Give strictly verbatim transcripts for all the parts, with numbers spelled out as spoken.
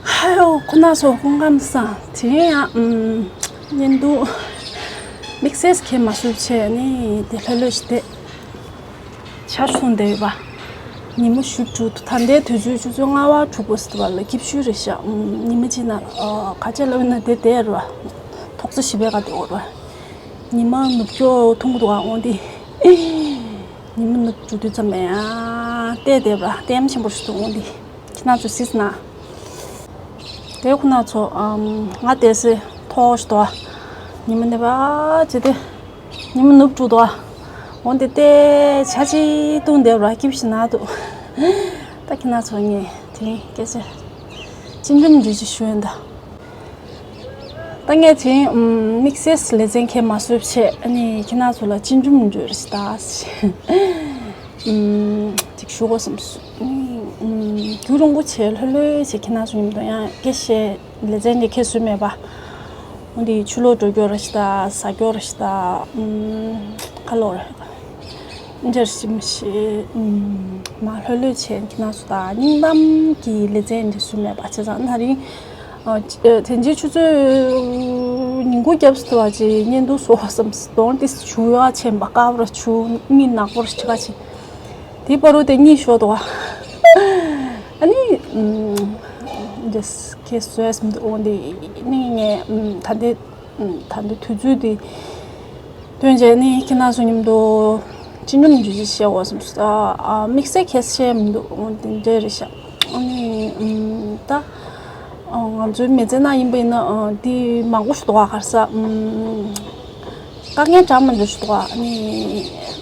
ཧ་ཡོ། ཁོ་ན་སོ་སྐུང་ཁམས་སང་དེ་ཡང་ཨམ་ཉན་འདུག་དམིགས་བསལ་ཁྱེད་མ་བཟོད་བྱས་ནི་དེ་ལྷོད་ལྷོད་ཞིག་དེ་ཆར་སོང་བསྡད་པ། ཉི་མ་བཞུ་དྲུག་ད་ལྟའི་དུས་ཚོད་ཆུ་ཚོད་ལྔ་པ་དྲུག་པ་ཟེར་བ་ལ་སྐྱིབ་ཤུལ་རེད་ཤག་ཉི་མ་གཅིག་ན་ཁ་ཆེ་ལ་བས་ན་དེ་དེ་ར་བ། ཐོག་ཚོ་ཞི་བའི་ག་དེ་འོར་བ། ཉི་མ་ནུབ་སྐྱོ་ཐུང་དུ་འོང་དེ། ཉི་མ་ནུབ་དྲུག་དུས་ཙམ་པ་ཡང་བལྟས་བསྡད་པ་ལྟད་མོ་ཆེན་པོ་ཞིག་ཏུ་འོང་དེ། ཁྱེད་རང་ཚོ་གཟིགས་ན། དེ་ཁོ་ན་ཚོ་ཨམ་ང་དེ་སེ་ཐོག་ཞིག་དོ། ཉི་མ་ནུབ་པ་ཅི་དེ། ཉི་མ་ནུབ་དྲུག་དོ། འོན་ཏེ་ཏེ་ཆ་ཅི་བཏུང་བསྡད་ར་སྐྱིབ་ཞིག་ན་འདུག་ད་ཁྱེད་རང་ཚོ་ངས་དེ་སྐད་ཆ་ཅི་འདྲ་མི་འདྲ་ཅིག་ཞུ་ཡོད་ད། ད་ངས་དེ་དམིགས་བསལ་ལེ་ཚན་ཁྱེད་མ་བཟོས་བྱས་ཨ་ནི་ཁྱེད་རང་ཚོ་ལ་ཅི་འདྲ་མི་འདྲ་རེད་ད། ཅིག་ཞུ་དགོས་བསམ་སོང་། རྒྱུན་རིང་པོ་བྱས་ལྷོད་ལྷོད་བྱས་ཁྱེད་རང་ཚོ་མཉམ་དུ་ཡང་སྐད་བཤད་ལེ་ཚན་འདི་ཁྱེད་བཟོས་མེད་པ། འོན་ཏེ་ཆུ་ལོག་འགྲོ་རྒྱུ་ར་ཞིག་ད་ཟ་རྒྱུ་ར་ཞིག་ད་ཁ་ལོ་ར་འཇར་ཞིམ་ཞེ་མ་ལྷོད་ལྷོད་བྱས་ཁྱེད་རང་ཚོ་ད་སྙིང་གཏམ་གྱི་ལེ་ཚན་འདི་བཟོས་མེད་པ་བྱས་ཙང་ན་རིང་དེ་འཇིག་ཆུ་ཚོད་ཉིན་གུང་རྒྱབ་སུ་བ་ཅིག་བརྙན་ཐུང་བཟོ་བསམ་སྟོང་ཏིས་ཆུ་ཡ་ཆེན་པ་དཀར་པོ་ར་ཆུ་མི་ནག་པོ་ར་ཆེ་ག་ཆེ། དེ་བར་དུ་དེ་གཉིད་ཤོར་འདུག་ཨ་ནི་འདི་ཁྱེད་བཟོས་འདུག་འོང་དེ་ནི་ངས་ད་ལྟའི་ད་ལྟའི་དུས་ཚོད་དེ་སྟོན་བྱས་ནི་ཁྱེད་རང་ཚོ་མཉམ་དུ་ཅི་འདྲ་མི་འདྲ་ཅིག་བཤད་འོ་བསམ་སོང་། དམིགས་བསལ་ཁྱེད་བཤད་མི་འདུག་འོང་དེ་འདྲ་རེད་ཤག་ཨ་ནི་ད། ང་ཚོའི་མི་ཚེ་ནང་ཡིན་པ་ཡིན་ན་འདི་མང་པོ་ཞིག་འདུག་ག་ག་རེ་ཟ། དཀའ་ངལ་འདྲ་མི་འདྲ་ཞིག་འདུག་ག་ཨ་ནི་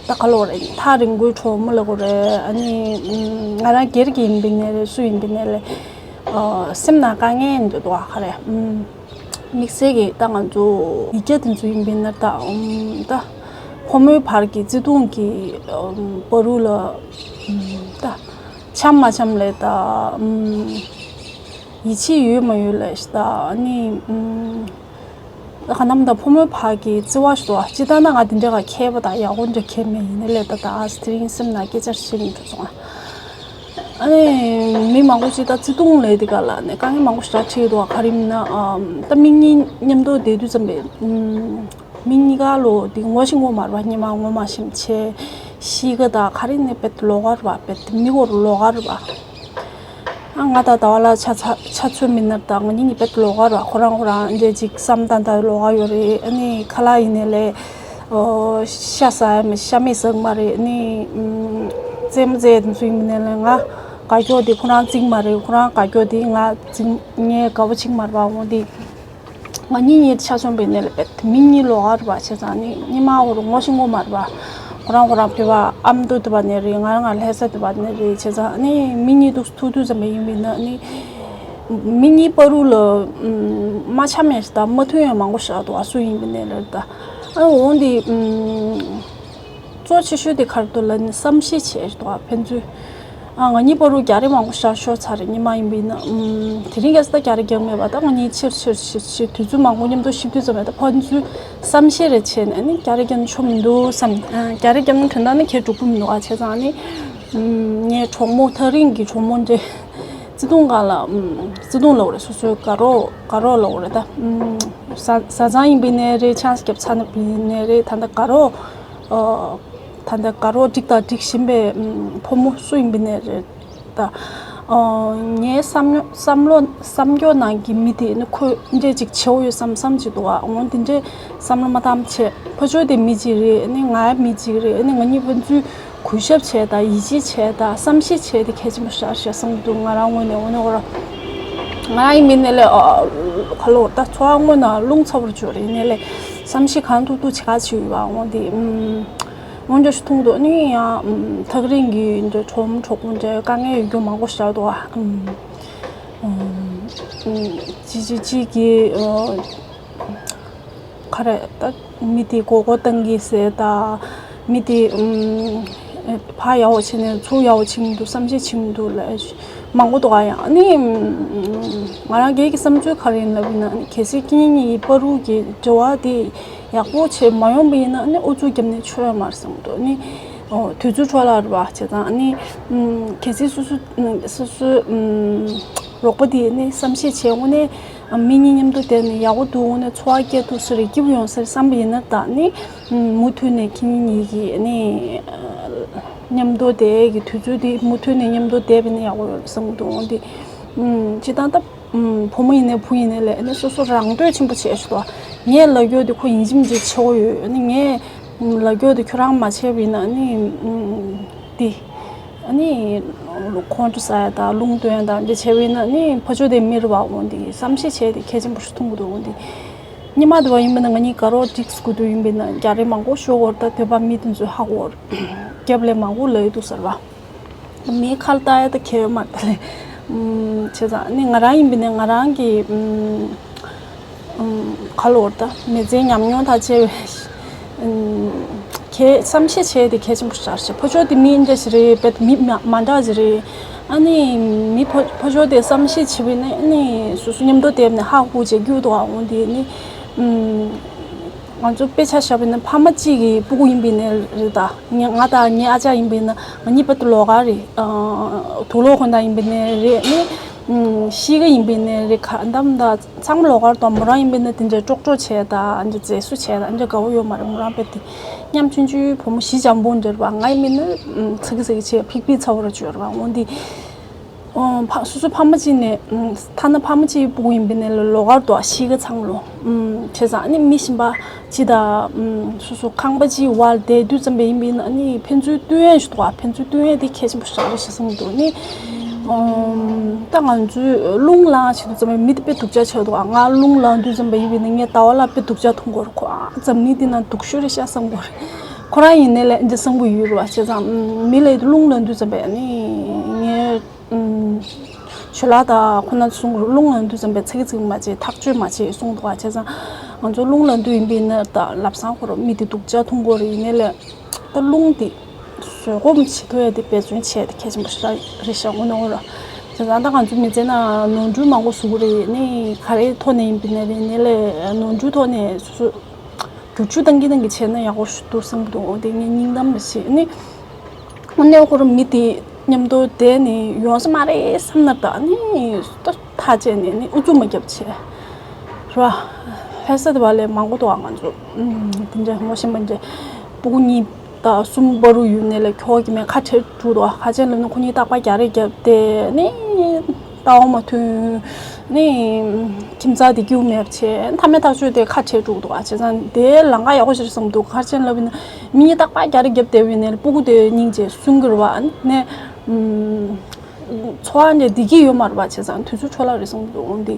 ད་ག་ལོ་རེད། ཐག་རིང་པོའི་གྲོགས་མོ་ལ་གོ་རེད། ཨ་ནི་ང་རང་སྒེར་གྱི་ཡིན་པ་ཡིན་ནའི་རེད། སུ་ཡིན་པ་ཡིན་ནའི་རེད། སེམས་ནང་དཀའ་ངལ་འདྲ་འདུག་ག་ག་རེ། དམིགས་བསལ་གྱི་ད་ང་ཚོ་ཡིག་སྐྱ་དེ་ཚོ་ཡིན་པ་ཡིན་ན་ད་ད་ཕོ་མོའི་བར་གྱི་བརྩེ་དུང་གི་བར་དུ་ལ་ད་འཆམ་མ་འཆམ་ལས་ད། ཡིད་ཆེས་ཡོད་མ་ཡོད་ལས་ད་ནི། ཨམ། ད་ག་ནམ་ད་ཕོ་མོའི་བར་གྱི་བརྩེ་བ་ཞིག་འདུག་ཅི་ལྟར་ན་ང་དེ་འདྲ་ག་མཁས་པ་དང་ཡག་པོ་འདྲ་མཁས་མེད་ཡིན་ན་ལས་ད་ད་ཨ་སི་དེ་རིང་སེམས་ནང་སྐད་ཆ་བཤད་མི་འགྲོ་སོང་ཨ། ཨ་ནི་མི་མང་པོ་ཅིག་ད་བརྩེ་དུང་ལས་དེ་ག་ལ་ནི་དཀའ་ངལ་མང་པོ་ཞིག་ད་འཕྲད་ཀྱི་འདུག་ག་རེ་ཡིན་ན་ཨམ། ད་མི་གཉིས་མཉམ་དུ་བསྡད་དུས་ཙམ་པས་ཨམ། མི་གཉིས་ཀ་ལོ་དེ་ངོ་ཤེས་ངོ་མ་རེད་པ། སྔོན་མ་ངོ་མ་ཤེས་བྱས་གཤིས་ཀ་དང་ག་རེ་ནས་དཔེ་ལོགས་ཀ་རེད་པ། དཔེ་མི་གོ་རུ་ལོགས་ཀ་རེད་པ། ཨ་ང་ད་ཟླ་བ་ལ་ཆ་ཚ་ཆ་ཚོད་མི་ནར་དང་ང་གཉིས་གཉིས་དཔེ་ལོགས་ཀ་རེད་པ། ཁོ་རང་ཁོ་རང་འདྲས་ཅིག་བསམ་སྟངས་དང་ལོགས་ཀ་ཡོད་རེད། ཨ་ནི་ཁ་ལག་ཡིན་ནའི་ལས་ཤ་ཟ་ཡ་མེད། ཤ་མེད་ཟ་གི་མ་རེད། ཨ་ནི་རྩེད་མོ་རྩེ་དེ་ཚོ་ཡིན་ནའི་ལས་ང་དགའ་སྐྱོ་དེ་ཁོ་རང་རྩེ་གི་མ་རེད། ཁོ་རང་དགའ་སྐྱོ་དེ་ང་རྩེ་ངས་དགའ་པོ་བྱེད་ཀྱི་མ་རེད་པ། འོ་དེ། ང་གཉིས་གཉིས་ཆ་མཚོན་པའི་གནས་ལ་བེད་མི་གཉིས་ལོགས་ཀ་རེད་པ། བྱས་ཙང་ནི་གཉིས་མ་འོ་རུ་ངོ་ཤེས་ངོ་མ་རེད་པ། ཁོ་རང་ཁོ་རང་ཕེབས་པ་ཨ་མདོ་དུ་བ་ནས་རེད། ང་རང་ང་ལྷ་ས་དུ་བ་ནས་རེད། བྱས་ཙང་ནི་མི་གཉིས་འདུག་ཐུག་དུས་ཙམ་པ་ཡིན་པས་ན་ནི་མི་གཉིས་བར་དུ་ལ་མ་འཆམ་ཡ་ཞིག་དང་མ་མཐུན་ཡ་མང་པོ་ཞིག་འདུག་ཨ་སུ་ཡིན་པའི་གནས་ལ་རེད་ད། ཨ་འོང་དེ། གཙོ་ཆེ་ཤོས་དེ་ག་རེ་འདུག་ལབ་ན་བསམ་ཤེས་བྱས་འདུག་ཨ་ཕན་ཚུན། ཨ་ང་གཉིས་བར་དུ་རྒྱ་རེ་མང་པོ་ཞིག་ཤོར་ཚར་རེད། གཉིས་མ་ཡིན་པ་ཡིན་ན་ཨམ། དེ་རིང་ཁ་སང་ད་རྒྱ་རེ་རྒྱག་མེད་པ། ད་ང་གཉིས་ཕྱིར་ཕྱིར་ཕྱིར་ཕྱིར་དུས་ཚོད་མང་པོ་མཉམ་དུ་གཤིབ་དུས་ཙམ་པ་ད་ཕན་ཚུན་བསམ་ཤེས་རེ་བྱས་ནས་ནི་རྒྱ་རེ་རྒྱག་ན་ཆོ་མི་འདུག་བསམ། ཨ་རྒྱ་རེ་རྒྱག་ན་དོན་དག་ནི་ཁྱེད་འགྲོ་གི་མི་འདུག་ཨ་བྱས་ཙང་ནི་ངའི་གྲོགས་མོ་ཐག་རིང་གི་གྲོགས་མོ་འདྲ་བརྩེ་དུང་སྒང་ལ་བརྩེ་དུང་ལབ་དགོས་རེད། སོ་སོའི་དགའ་རོགས་དགའ་རོགས་ལབ་དགོས་རེད་ད། བཟའ་བཟའ་ཚང་ཡིན་པའི་གནས་རེད། ཆང་ས་རྒྱབ་ཚར་ནས་པའི་གནས་རེད། ད་ལྟ་དགའ་རོགས། ད་ལྟ་དགའ་རོགས་སྒྲིག་དང་སྒྲིག་བཞིན་པའི་ཕོ་མོ་སུ་ཡིན་པའི་གནས་རེད་ད། ངའི་བསམ་བློ་བསམ་བློ་བསམ་སྐྱོ་ནང་གི་མི་དེ་ནི་ཁོས་འདྲས་ཅིག་བྱེད་འོ་ཡོད་བསམ་བསམ་ཅིག་འདུག་ཨ་འོང་དེ་འདྲས་བསམ་བློ་མ་བཏང་བྱས་ཕ་ཆོས་དེ་མི་གཅིག་རེད། ནི་ང་མི་གཅིག་རེད། ནི་ང་གཉིས་ཕན་ཚུན་གུས་ཞབས་བྱས་དང་ཡིད་ཆེས་བྱས་དང་བསམ་ཤེས་བྱས་དེ་གལ་ཆེན་པོ་ཞེ་དྲག་བསམ་གྱི་འདུག་ང་རང་ངོས་ནས་འོ་ནི་འོ་ར། ང་རང་ཡིན་མིན་ནས་ལས་ཁ་ལོ་ད་འཚོ་བ་དངོས་ནང་རླུང་ཚ་བོར་གྱུར་རེད། ནས་ལས་བསམ་ཤེས་གང་ཐུབ་ཐུབ་བྱེད་ཁ་བྱེད་ཡོད་པ་འོང་དེ། འོང་འདྲ་ཞིག་མཐོང་འདུག་ནི་ཡང་ཐག་རིང་གི་འདྲ་གྲོགས་མོ་གྲོགས་པོ་འདྲ་དཀའ་ངལ་ཡོད་རྒྱུ་མང་པོ་ཞིག་འདུག་ཨ། ཅི་ཅི་ཅི་གི་ག་རེ་ད་མི་དེ་མགོ་སྐོར་བཏང་གི་ཟེར་ད། མི་དེ་ཨུམ། ཕ་ཡག་པོ་བྱས་ནས་ཚུར་ཡག་པོ་བྱེད་མི་འདུག་བསམ་ཤེས་བྱེད་མི་འདུག་ལ་མང་པོ་འདུག་ཨ་ཡང་ནི། ང་རང་སྒེར་གྱི་བསམ་ཚུལ་ག་རེ་ཡིན་ལབ་ཡིན་ན་གལ་སྲིད་ཁྱེད་གཉིས་བར་དུ་གི་འབྲེལ་བ་དེ་ཡག་པོ་བྱས་མ་ཡོང་པ་ཡིན་ན་ནི་ཨུ་ཚུགས་བརྒྱབ་ནས་ཆོ་ཡོད་མ་རེད་བསམ་གྱི་འདུག་ནི། དུས་ཚོད་འཕྲོ་བརླག་རེད་པ་བྱས་ཙང་ནི། གལ་སྲིད་སོ་སོ་སོ་སོ། རོགས་པ་དེ་ནི་བསམ་ཤེས་བྱས་དངོས་གནས་མི་གཉིས་མཉམ་དུ་བསྡད་ནས་ཡག་པོ་འདུག་དངོས་གནས་འཚོ་བ་སྐྱེལ་ཐུབ་ས་རེད། སྐྱིད་པོ་ཡོང་ས་རེད་བསམ་པ་ཡིན་ན། ད་ནི་མུ་མཐུད་ནས་ཁྱེད་གཉིས་ཀྱིས་ནི་མཉམ་དུ་བསྡད་ཀྱི་དུས་ཚོད་དེ་མུ་མཐུད་ནས་མཉམ་དུ་བསྡད་པ་ཡིན་ན་ཡག་པོ་ཡོད་བསམ་གྱི་འདུག་འོན་ཏེ་སྤྱིར་བཏང་ད་བུ་མོ་ཡིན་ནའི་བུ་ཡིན་ནའི་ལས་ནི་སོ་སོ་རང་འདོད་ཆེན་པོ་བྱས་ཤོག་དོ། ངས་ལབ་རྒྱུ་དེ་ཁོ་ཡིན་གཅིག་མིན་གཅིག་བྱེད་དགོས་ཡོད། ནི་ངས་ལབ་རྒྱུ་དེ་ཁྱོད་རང་མ་བྱས་པ་ཡིན་ན་ནི་འདི། ཨ་ནི་ཁོང་ཁྲོ་ཟ་ཡ་དང་རླུང་བཏོན་ཡ་དང་འདི་བྱས་པ་ཡིན་ན་ནི་ཕ་ཆོས་དེ་མི་རེད་བ། འོན་ཏེ་བསམ་ཤེས་བྱས་ཏེ་གལ་ཆེན་པོ་ཞིག་མཐོང་གི་འདུག་འོན་ཏེ་ཉི་མ་དེ་བ་ཡིན་པ་ན་ང་གཉིས་དགའ་རོགས་འགྲིག་དགོས་དུས་ཡིན་པ་ན་རྒྱ་རེ་མང་པོ་ཤོར་བར་ད་དོད་པ་མི་དེ་ཚོས་ཧ་གོ་བར་རྒྱབ་ལས་མང་པོ་ལབ་ཡི་འདུག་ཟེར་བ། མིའི་ཁ་ལ་བལྟ་ཡ་ད་ཁྱད་ཡོད་མ་རེད་ད་ལས། ཨུམ། བྱས་ཙང་ནི་ང་རང་ཡིན་པ་ན་ང་རང་གི་ཨུམ། ཨུམ། ཁ་ལོ་བར་ད་མི་ཚེའི་ཉམས་མྱོང་དང་བཅས་པའི་ཨུམ། གལ་བསམ་ཤེས་བྱས་ཏེ་གལ་ཆེན་པོ་ཞིག་ཆགས་ཤག་ཕོ་ཤོ་དེ་མི་འདྲ་ཞིག་རེད། དཔེ་མི་མ་མ་འདྲ་ཞིག་རེད། ཨ་ནི་མི་ཕོ་ཕོ་ཤོ་དེ་བསམ་ཤེས་བྱས་པ་ཡིན་ན་ཨ་ནི་སོ་སོ་མཉམ་དུ་བསྡད་ནས་ཧ་གོ་བྱེད་རྒྱུ་འདུག་ཨ་འོན་ཏེ་ནི་ཨུམ། ང་ཚོ་དཔེ་ཆ་བཞག་པ་ཡིན་ན་ཕ་མ་གཅིག་གི་སྤུ་གུ་ཡིན་པ་ཡིན་ན་རེད་ད། ངས་ང་དང་ངའི་ཨ་ཅག་ཡིན་པ་ཡིན་ན་ང་གཉིས་དཔེ་ལོགས་ཀ་རེད། ཨ། དུག་ལོག་ཁོ་ན་ཡིན་པ་ཡིན་ན་རེད། ནི་ཨུམ། གཤིས་ཀ་ཡིན་པ་ཡིན་ན་རེད། ག་འདམ་ད་ཚང་མ་ལོགས་ཀ་རེད་དོ། མོ་རང་ཡིན་པ་ཡིན་ན་དེ་འདྲའི་ཀྲོག་ཀྲོག་བྱས་ད་འདི་མཛེས་བཟོ་བྱས་ད་འདི་དགའ་བོ་ཡོད་མ་རེད། མོ་རང་དཔེ་དེ་ཉམ་ཆུང་ཆུང་བུ་མོ་གཞི་འཇམ་པོ་འདྲ་རེད་པ། ང་ཡིན་པ་ཡིན་ན་ཨུམ། ཚ་གི་ཚ་གི་བྱས་ཕིག་ཕིག་ཚ་བོ་ར་བྱོས་རེད་པ། འོན་ཏེ། ཨོ། ཕ་སོ་སོ་ཕ་མ་གཅིག་ནས་ཨུམ། ཐ་ན་ཕ་མ་གཅིག་སྤུ་གུ་ཡིན་པ་ཡིན་ན་ལོགས་ཀ་རེད་དོ། གཤིས་ཀ་ཚང་མ་ལོ། ཨུམ། བྱས་ཙང་ཨ་ནི་མི་གཞན་པ་གཅིག་དང་ཨུམ། སོ་སོ་ཁང་པ་གཅིག་བར་བསྡད་དུས་ཙམ་པ་ཡིན་པ་ཡིན་ན་ཨ་ནི་ཕན་ཚུན་བསྟུན་ཡས་ཞིག་འདུག་ག་ཕན་ཚུན་བསྟུན་ཡས་དེ་གལ་ཆེན་པོ་ཞིག་རེད་ཤག་བསམ་གྱི་འདུག་ནི། ཨུམ། ད་ང་ཚོས་རླུང་ལངས་བྱེད་དུས་ཙམ་པ་མི་དེ་དཔེ་སྡུག་ཅག་ཆགས་འདུག་ག་ང་རླུང་ལངས་དུས་ཙམ་པ་ཡིན་པ་ཡིན་ན་ངས་ཟླ་བ་ལ་དཔེ་སྡུག་ཅག་མཐོང་གི་རེད། ཁོ་ཨ་ཙམ་མི་དེ་ན་སྡུག་ཤོས་རེད་ཤག་བསམ་གྱི་རེད། ཁོ་རང་ཡིན་ནའི་ལས་འདི་བསམ་གྱི་ཡོད་རེད་པ། བྱས་ཙང་ཨུམ། མི་ལ་རླུང་ལངས་དུས་ཙམ་པ་ནི་ངས། ཨུམ། ཞོལ་ལག་དང་ཁོ་ན་གསུང་རུང་རླུང་ལངས་དུས་ཙམ་པའི་ཚིག་ཚིག་མ་བྱེད་ཐག་གཅོད་མ་བྱེད་གསུང་འདུག་ག་བྱས་ཙང་ང་ཚོ་རླུང་ལངས་དུས་ཡིན་པ་ཡིན་ན་ད་ལབ་སང་ཁོ་རང་མི་དེ་སྡུག་ཅག་མཐོང་གི་རེད། ཡིན་ནའི་ལས་ད་རླུང་དེ་བཟོད་སྒོམ་བྱེད་ཐུབ་ཡ་དེ་འབད་བརྩོན་བྱས་ཏེ་གལ་ཆེན་པོ་ཞིག་རེད་ཤག་དངོས་གནས་ཁོ་རང་། བྱས་ཙང་ད་ང་ཚོ་མི་ཚེ་ནང་ནོར་འཁྲུལ་མང་པོ་བཟོ་གི་རེད། ནི་ག་རེའི་ཐོག་ནས་ཡིན་པ་ཡིན་ནའི་ལས་ནོར་འཁྲུལ་ཐོག་ནས་སོ་སོ། བསྒྱུར་བཅོས་གཏང་གིན་གཏང་གིན་བྱས་ན་ཡག་པོ་ཞིག་འདུག་བསམ་གྱི་འདུག་འོ་དེ་ངས་སྙིང་གཏམ་རེ་བཤད་ནི། དངོས་གནས་ཁོ་རང་མི་དེ་མཉམ་དུ་བསྡད་ནས་ཡོང་ས་མ་རེད་བསམ་ན་ད་ནི་ད་ཐག་བཅད་ནས་ནི་ཨུ་ཚུགས་མ་རྒྱབ་བྱས། རེད་པ། ལྷ་ས་དེ་བ་ལས་མང་པོ་འདུག་ཨ་ང་ཚོ། ཨུམ། དེ་འདྲ་ངོ་ཤེས་པ་འདྲ། སྤུ་གུ་གཉིས་དང་གསུམ་བར་དུ་ཡོད་ནས་ལས་ཁྱོ་ག་གི་མེད་ཁ་བྲལ་འགྲོ་འདུག་ཨ་ཁ་ཆེན་ལབ་ནི་ཁོ་གཉིས་རྟག་པར་རྒྱག་རེས་རྒྱབ་སྟེ་ནི། ལྟ་བ་མ་མཐུན། ནི། ཁྱིམ་ཚང་དེ་སྐྱིད་པོ་མེད་པ་བྱས་མཐའ་མའི་ཐག་གཅོད་དེ་ཁ་བྲལ་འགྲོ་གི་འདུག་ཨ། བྱས་ཙང་དེ་ལམ་ཁ་ཡག་པོ་ཞིག་རེད་བསམ་གྱི་འདུག་ཁ་ཆེན་ལབ་ཡིན་ན་མི་གཉིས་རྟག་པར་རྒྱག་རེས་རྒྱབ་བསྡད་པ་ཡིན་ནའི་སྤུ་གུ་དེ་སྙིང་རྗེ་སུན་གྱི་རེད་པ། ནས། ཨུམ། འཚོ་བ་འདྲ་བདེ་སྐྱིད་ཡོད་མ་རེད་པ། བྱས་ཙང་དུས་ཚོད་འཕྲོ་བརླག་རེད་བསམ་གྱི་འདུག་འོན་ཏེ།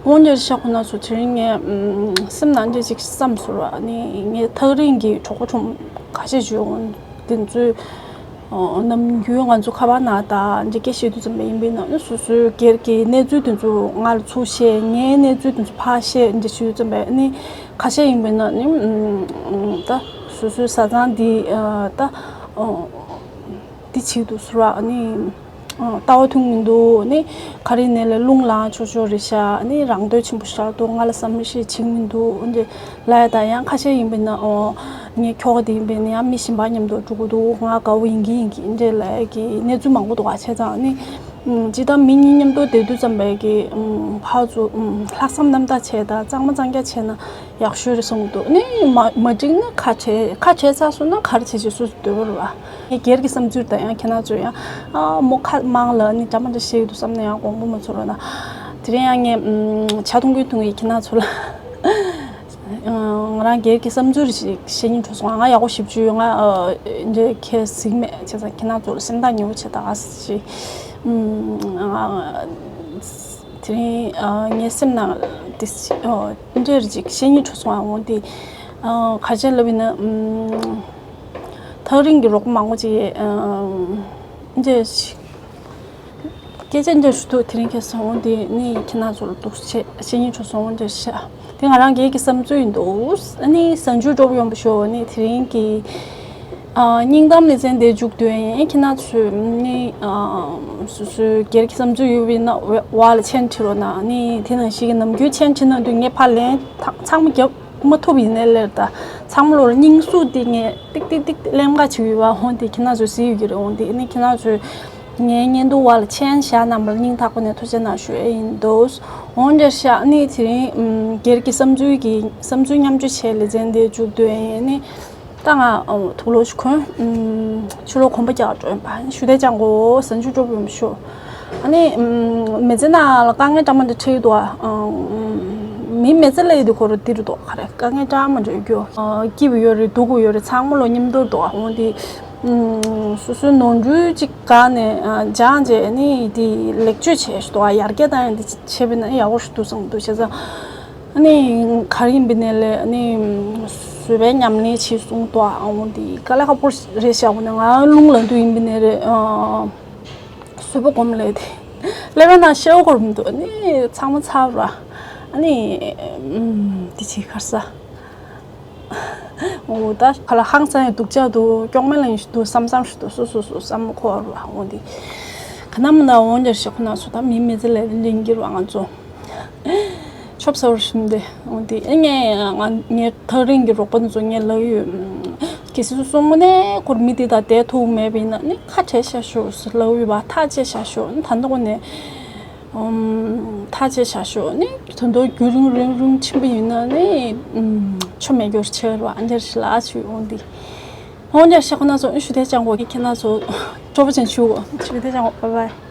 འོན་ཏེ་ཤག་ཁོ་ན་ཚོ་དེ་རིང་ངས་ཨུམ། སེམས་ནང་འདྲ་ཅིག་བསམ་སོང་ར། ནི་ངས་ཐག་རིང་གི་གྲོགས་པོ་གྲོགས་མོ་ཁ་ཤས་ཅིག་ཡོང་དེ་ཚོས། ཨོ། ནམ་རྒྱུན་ང་ཚོ་ཁ་པར་ནང་ད་འདི་སྐད་བཤད་དུས་ཙམ་པ་ཡིན་པས་ན་ཨ་ནི་སོ་སོའི་སྒེར་གྱི་གནས་ཚུལ་དེ་ཚོ་ང་ལ་ཚུར་བཤད། ངའི་གནས་ཚུལ་དེ་ཚོ་ཕར་བཤད། འདི་བྱེད་དུས་ཙམ་པ་ཨ་ནི་ཁ་ཤས་ཡིན་པས་ན་ཨ་ནི་ཨུམ། ད་སོ་སོའི་བཟའ་ཚང་འདི་ཨ། ད་ཨོ། འདི་བྱེད་དུ་སོ་ར་ཨ་ནི་ཨ། ལྟ་བ་མཐུན་མི་འདུག་ཨ་ནི་ག་རེ་ནས་ལས་རླུང་ལངས་ཆོག་ཆོག་རེད་ཤག་ཨ་ནི་རང་འདོད་ཆེན་པོ་ཞིག་འདུག་ང་ལ་བསམ་ཤེས་བྱེད་མི་འདུག་ཨ་ནི། ལ་ཡ་ད་ཡང་ཁ་ཤས་ཡིན་པས་ན་ཨོ། ངའི་ཁྱོ་ག་དེ་ཡིན་པས་ན་ཡང་མི་གཞན་པ་མཉམ་དུ་འགྲོ་གི་འདུག་ང་དགའ་བོ་ཡིན་གྱི་ཡིན་གྱི་འདྲ་ལབ་ཀྱི་གནས་ཚུལ་མང་པོ་འདུག་ཨ། བྱས་ཙང་ནི་ཨུམ། ཅི་ལྟར་མི་གཉིས་མཉམ་དུ་བསྡད་དུས་ཙམ་པའི་གི་ཨུམ། ཕར་ཚུར་ཨུམ། ལྷག་བསམ་རྣམ་དག་བྱས་དང་གཙང་མ་གཙང་རྐྱང་བྱས་ན་ཡག་ཤོས་རེད་བསམ་གྱི་འདུག་ནི་མ་མ་འགྲིག་ན་ཁ་བྲལ་ཁ་བྲལ་ཚར་སོང་ན་ག་རེ་བྱེད་ཅེས་སུ་སུ་འདོད་པ་རེད་བ། ངའི་སྒེར་གྱི་བསམ་ཚུལ་དང་ཡང་ཁྱེད་རང་ཚོས་ཡང་ཨ་མོ་ཁ་མང་ལ་ནི་འདྲ་མ་འདྲ་བཤད་ཀྱི་འདུག་བསམ་ན་ཡང་དགོངས་པ་མ་ཚོམ་རོགས་གནང་། དེ་རིང་ཡང་ངས་ཨུམ། ཇ་འཐུང་གིན་འཐུང་གིན་ཁྱེད་རང་ཚོ་ལ། ང་རང་སྒེར་གྱི་བསམ་ཚུལ་ཞིག་བཤད་སྙིང་བྲོ་སོང་། ང་ཡག་པོ་ཞིབ་འཇུག་ཡོད། ང་འདྲའི་ཁས་ཟིག་མེད། བྱས་ཙང་ཁྱེད་རང་ཚོར་སེམས་ཐག་ཉེ་བོ་བྱེད་དང་ཞིག་དེ་རིང་ངའི་སེམས་ནང་དེ་འདྲའི་ཅིག་བཤད་སྙིང་བྲོ་སོང་། འོན་ཏེ་ག་རེ་བྱས་ལབ་ཡིན་ན་ཐག་རིང་གི་རོགས་པ་མང་པོ་ཅིག་འདྲའི་ཞིག་སྐད་ཆ་འདྲ་ཞུ་ཐུབ། དེ་རིང་ཁ་སང་འོང་དེ་ནི་ཁྱེད་རང་ཚོ་ལ་འདུག་བྱེད་བཤད་སྙིང་བྲོ་སོང་འདྲ་ཤག་དེ་ང་རང་སྒེར་གྱི་བསམ་ཚུལ་ཡིན་འདུག་ཨ་ནི་གཟའ་མཇུག་འགྲོ་ཡོང་པ་ཞོ་ནི་དེ་རིང་གི་ཨ་སྙིང་གཏམ་ལེ་ཚན་དེ་མཇུག་བསྡུ་ཡིན། ཁྱེད་རང་ཚོས་ནི་ཨ་སོ་སོའི་སྒེར་གྱི་བསམ་ཚུལ་ཡོད་པ་ཡིན་ན་འོག་ལ་མཆན་བྲིས་རོགས་གནང་། ནི་དེ་ནང་བཞིན་གྱི་ནམ་རྒྱུན་མཆན་བྲིས་གནང་དུས་ངས་ཕར་ལན་ཚང་མ་རྒྱབ་མ་ཐུབ་ཡིན་ནའི་ལེར་ད་ཚང་མ་ལོར་སྙིང་ཟུག་དེ་ངས་ཏིག་ཏིག་ཏིག་ཏིག་ལེམ་ཀ་བྱེད་ཡོད་པ་འོང་དེ་ཁྱེད་རང་ཚོས་གཟིགས་ཡོད་ཀྱི་རེད། འོང་དེ་ནི་ཁྱེད་རང་ཚོས་ ངའི་བརྙན་ཐུང་བ་ལ་མཆན་བཞག་གནང་བ་ལ་སྙིང་ཐག་པ་ནས་ཐུགས་རྗེ་གནང་ཞུ་ཨེ་ཡིན་འདུག་འོང་འདིར་བཞག་ནི་དེ་རིང་སྒེར་གྱི་བསམ་ཚུལ་གྱི་བསམ་ཚུལ་མཉམ་སྤྱོད་བྱས་ལེ་ཚན་དེ་མཇུག་བསྡུ་ཨེ་ཡིན་ནི། ད་ང་དུག་ལོག་ཞིག་གོན། ཕྱི་ལོགས་གོམ་པ་རྒྱག་འགྲོ་ཡིན་པ། ཞུ་དེ་ཅང་གོ་ཟན་ཆུ་སྤྲོ་པོ་ཡོང་ཞུ། ཨ་ནི་མི་ཚེ་ནང་ལ་དཀའ་ངལ་འདྲ་མི་འདྲ་འཕྲད་ཀྱི་འདུག་མི་མི་ཚེ་ལས་དུ་ཁོ་རུ་དེ་རུ་འདུག་ག་རེ་དཀའ་ངལ་འདྲ་མི་འདྲ་ཡོད་རྒྱུ། སྐྱིད་པོ་ཡོད་རེད་སྡུག་པོ་ཡོད་རེད་ཚང་མ་ལོ་མཉམ་དུ་འདུག་འོང་དེ། སོ་སོའི་ནོར་འཁྲུལ་གཅིག་ག་ནས་སྦྱངས་རྗེས་ནི་དེ་ལེགས་བཅོས་བྱས་ཤིག་འདུག་ཡར་རྒྱས་བཏང་ཡང་དེ་བྱས་པ་ན་ཡག་པོ་ཞིག་འདུག་བསམ་འདུག་བྱས་ཙང་། ཨ་ནི་ག་རེ་ཡིན་པའི་ནས་ལས་ཨ་ནི་བཟོད་པའི་ཉམས་ལེན་བྱེད་གསུངས་འདུག་ཨ་འོང་དེ་དཀའ་ལས་ཁག་པོ་རེད་བཞག་པ་ནས་ང་རླུང་ལ་འདུག་ཡིན་པའི་ནས་རེད། བཟོད་པ་སྒོམ་ལས་དེ་ཀླད་པའི་ནང་ཤེའུ་སྐོར་མི་འདུག་ཨ་ནི་ཚང་མ་ཚར་ར། ཨ་ནི་དེ་བྱས་ཁར་ས། འོ་ད་ཁ་ལ་ཧང་སང་ཡང་སྡུག་ཅག་འདུག་སྐྱོག་མེད་ལ་ཡིན་ཞིག་འདུག་བསམ་བསམ་ཞིག་འདུག་སོ་སོ་སོ་བསམ་འཁོར་བ་འོང་དེ། ག་ན་མ་ན་འོང་འདིར་ཞིག་ཁོ་ན་སོ་ད་མི་མི་ཚེ་ལས་ལིང་གིར་བ་ང་ཚོ་ཆོབ་སོར་ཞིམ་དེ་འོང་དེ་ཨེ་ངས་ང་ངའི་ཐག་རིང་གི་རོགས་པ་ཚོ་ངས་ལབ་ཡོད། གལ་སྲིད་སོ་སོ་དངོས་གནས་ཁོར་མི་དེ་དང་བསྡད་ཐུབ་མེད་པ་ཡིན་ན་ནི་ཁ་བྲལ་བྱ་ཤོག་ལབ་ཡོད་པ་ཐག་བཅད་བྱ་ཤོག་ད་འདི་གོ་ནས། ཐག་བཅད་བྱ་ཤོག་ནི་ད་དུང་རྒྱུན་རིང་རིང་རིང་ཕྱིན་པ་ཡིན་ན་ནི་ཆོ་མེད་རྒྱུར་ཆེ་བ་འདིར་ལ་ཆུ་འོང་འདི་འོང་འདིར་ཤག་ན་ཚོ་ཨུ་ཤུ་དེ་ཅང་གོ་ཁྱེད་ན་ཚོ་སྤྲོ་པོ་ཅན་ཆུ་ཤུ་དེ་ཅང་གོ་bye bye།